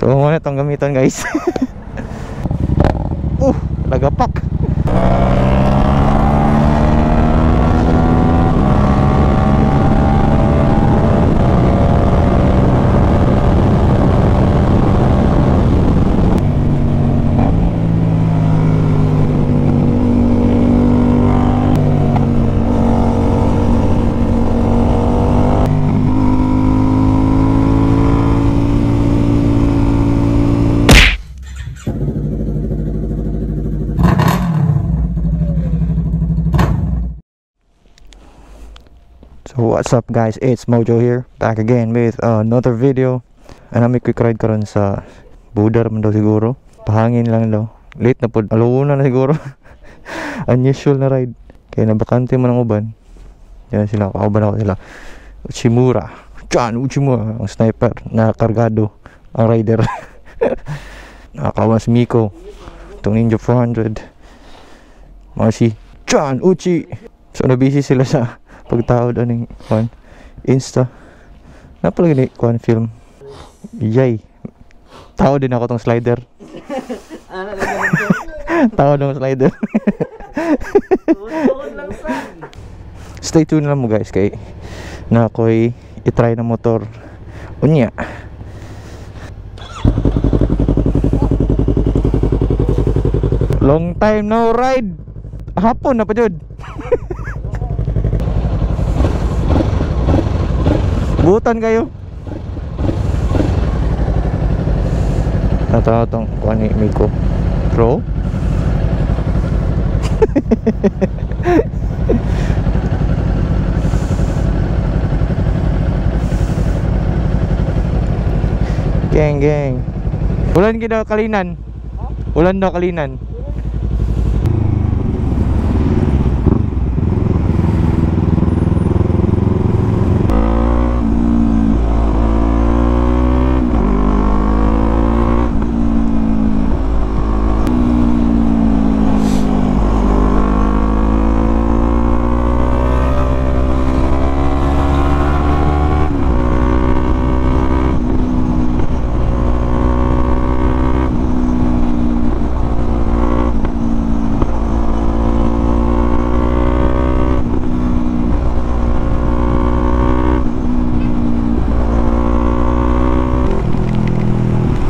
So muna itong gamitan, guys. Lagapak. So what's up, guys, it's Mojo here, back again with another video. And may quick ride karon sa Budar man daw siguro. Pahangin lang daw. Late na pod, alauna na siguro. Unusual na ride. Kaya nabakante man ang uban. Yan sila, kauban ako sila. Uchimura. John Uchimura, ang sniper na kargado, ang rider. Nakakawan si Miko. Itong Ninja 400. Mga si John Uchi. So nabisi sila sa pagtawad aning kuan Insta. Napalagi ni kuan film. Yay. Tao din ako tong slider. Tao ng slider. Stay tuned lang mo, guys, kay na ako'y i-try na motor. Unya. Long time no ride. Hapon na pa jud. Butan kayo. Natawa tong kuha ni Miko Pro. Geng geng. Ulan gid daw kalinan. Ulan daw kalinan.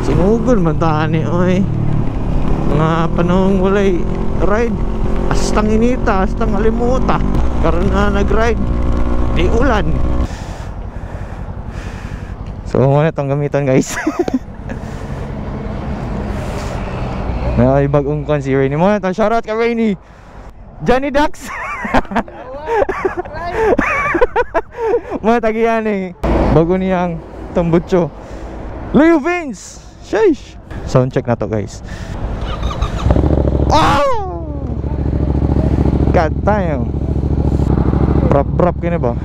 Sugod man tani oy. Mga panahong walay ride, astang inita, astang alimuta. Karon na nag-ride, di ulan. So muna itong gamitan, guys. May bagong kon si Rainy. Muna itong shoutout ka Rainy. Johnny Ducks. Mga tagiyan eh. Bago niyang tambutso. Leo Vince. Sheesh. Sound check na to, guys. Oh! God damn. Prap-prap kini ba?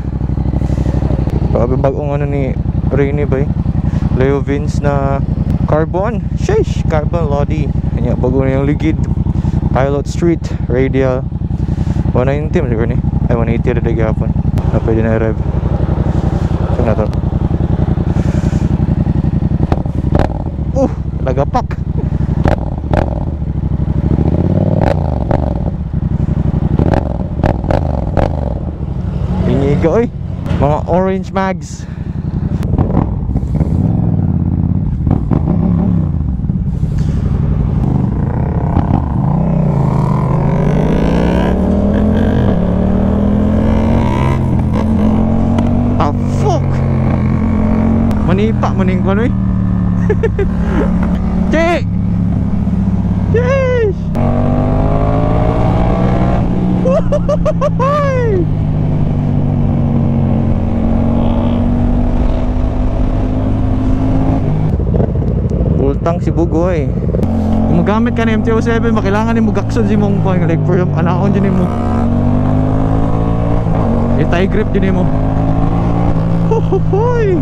Grabe bagong ano ni Rainy ba eh? Leo Vince na carbon. Sheesh, carbon Lodi. Kanya bago na yung ligid. Pilot Street Radial 190 man siguro ni. Ay 180 ra gyapon. Na pwede na rev. Check na to. Lagapak. Hingiga oy. Mga orange mags. Ah, fuck. Manipa maning ko oy. Che! Sheesh! Ultang si Bugoy. Kung magamit ka ng MT-07, makailangan ni mo gakson si mong pang like for yung anaon din mo. I-tie grip din mo. Hohohoy!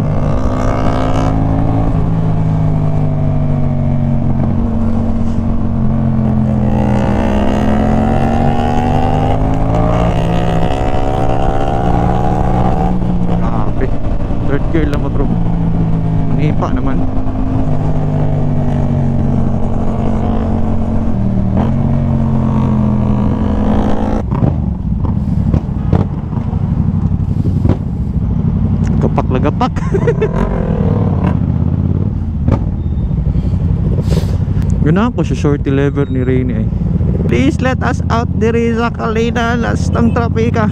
Third gear lang mo, bro. Manipa naman. Ganahan ko sa shorty lever ni Rainy ay. Please let us out diri sa Kalina, last ang trapika.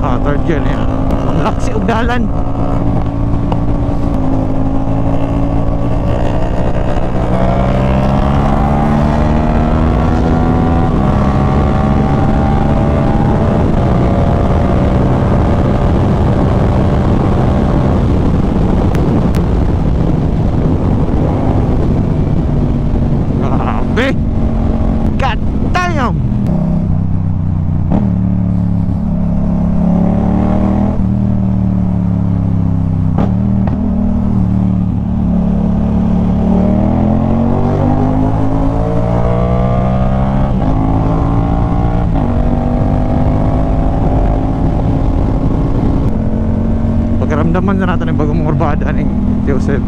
Ah, third gear na yan. Ang laksi og dalan. Grabe! God damn! Pakiramdaman na natin ang bagong kurbada ng T07.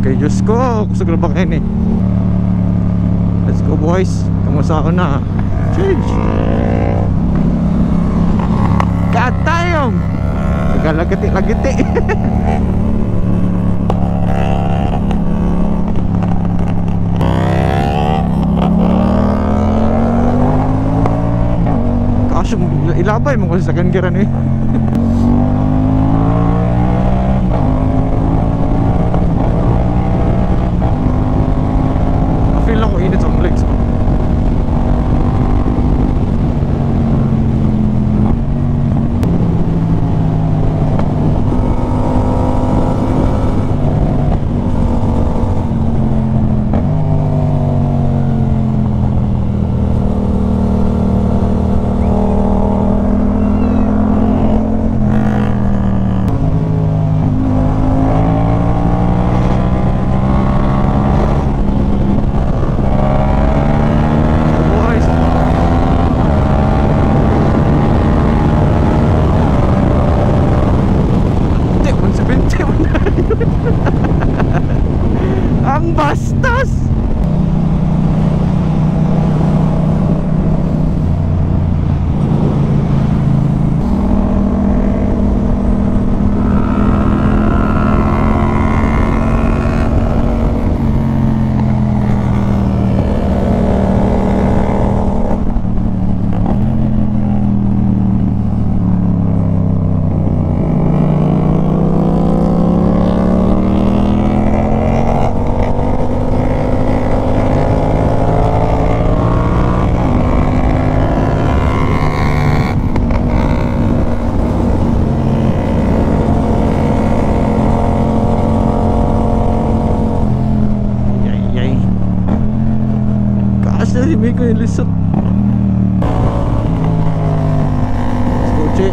Kay Diyos ko, kusog na ba kayo eh. Let's go boys. Kamusta ako na? Change. God damn! Nagalagati-lagiti. Kaso ilabay mo kasi sa second gear ano eh. Feel ako init sa legs ko. Ang bastos! Kasi may ko yung lisot. Let's go, Che.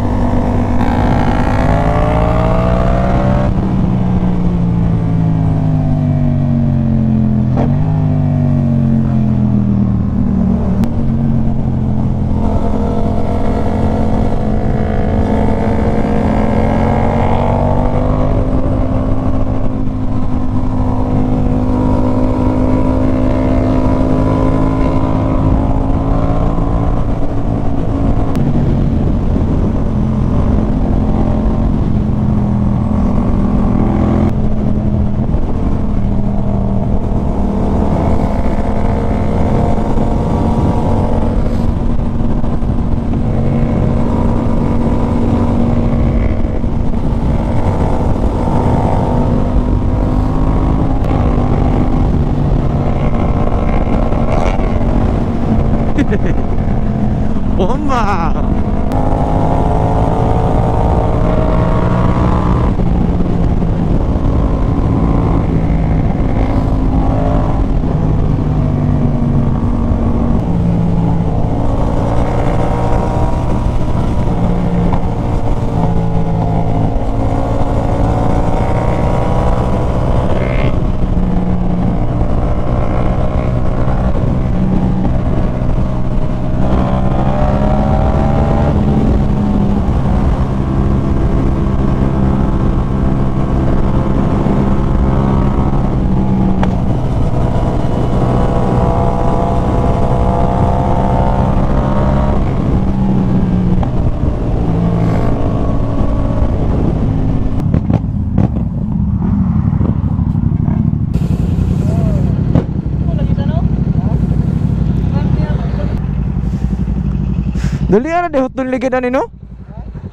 Dali ara di hotdog ligid ani no?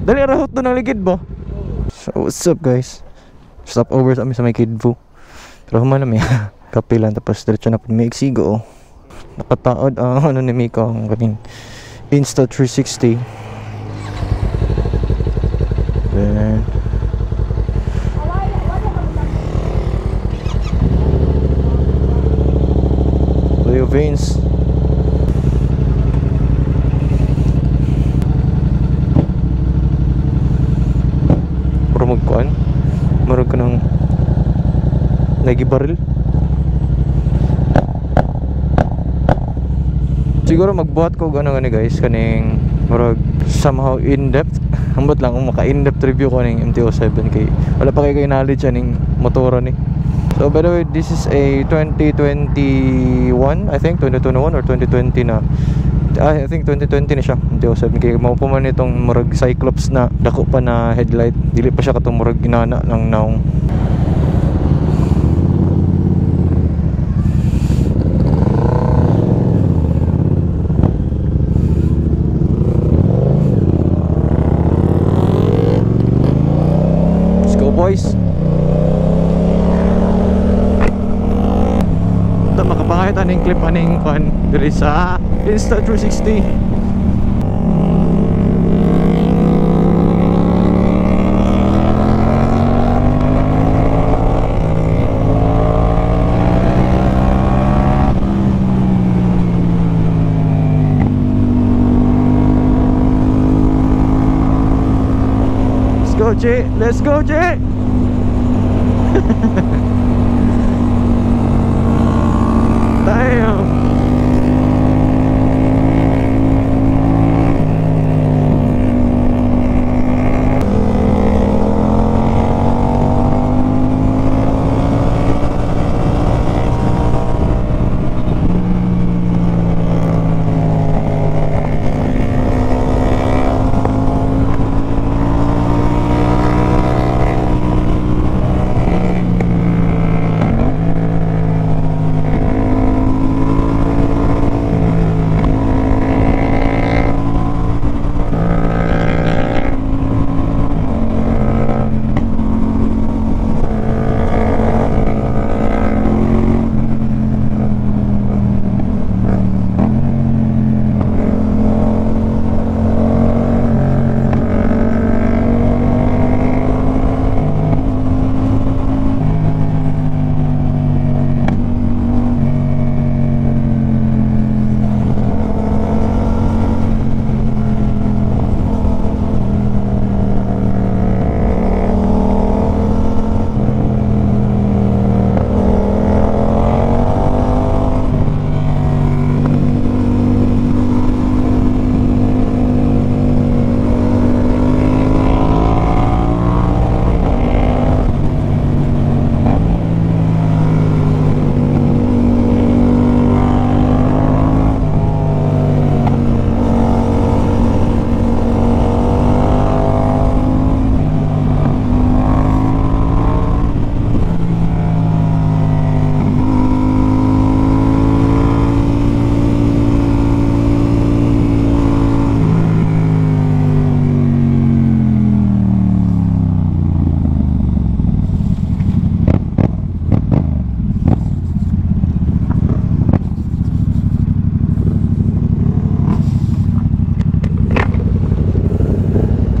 Dali ara hotdog ang ligid ba? So what's up guys? Stop over sa amin sa may Kidvo. Pero human na may kape lang tapos diretso na po may Exigo. Nakataod ang ano ni Miko ang kaning Insta360. Then Leo Veins. Murag magkuan. Murag ka ng nagibaril. Siguro magbuhat ko ano gani guys, kaning murag somehow in-depth. Ambot lang kung maka in-depth review ko ning MT-07 kay wala pa kay knowledge aning motor ni. So by the way, this is a 2021, I think 2021 or 2020 na. I think 2020 na siya, MT-07 kay mao pa man itong murag Cyclops na dako pa na headlight. Dili pa siya katong murag inana lang naong. Let's go boys. Ito makapangayot aning clip aning kwan diri sa Insta360. Let's go Jay, let's go Jay. Damn.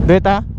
Beta.